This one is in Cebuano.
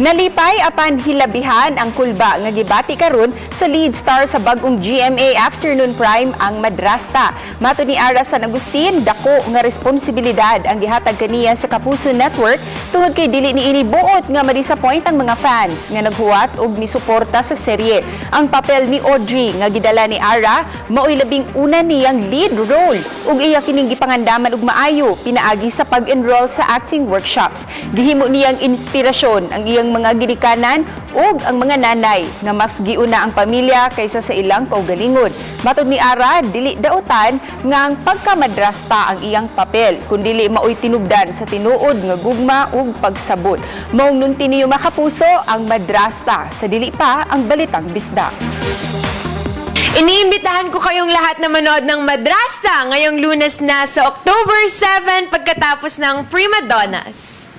Nalipay apan hilabihan ang kulba nga gibati karon sa lead star sa bag-ong GMA Afternoon Prime, ang Madrasta. Matud ni Arra San Agustin, dako nga responsibilidad ang gihatag kaniya sa Kapuso Network tungod kay dili niini buot nga ma-disappoint ang mga fans nga naghuwat og misuporta sa serye. Ang papel ni Audrey nga gidala ni Arra mao'y labing una niyang lead role ug iya kining gipangandaman og maayo pinaagi sa pag-enroll sa acting workshops. Gihimo niyang inspirasyon ang iyang mga ginikanan ug ang mga nanay nga mas giuna ang pamilya kaysa sa ilang kaugalingon. Matod ni Arra, dili dautan nga ang pagkamadrasta ang iyang papel, kundili maoy tinubdan sa tinuod nga gugma ug pagsabot. Maong nunti niyo, mga Kapuso, ang Madrasta sa dili pa ang Balitang Bisdak. Iniimbitahan ko kayong lahat na manood ng Madrasta ngayong Lunes na sa October 7 pagkatapos ng Prima Donnas.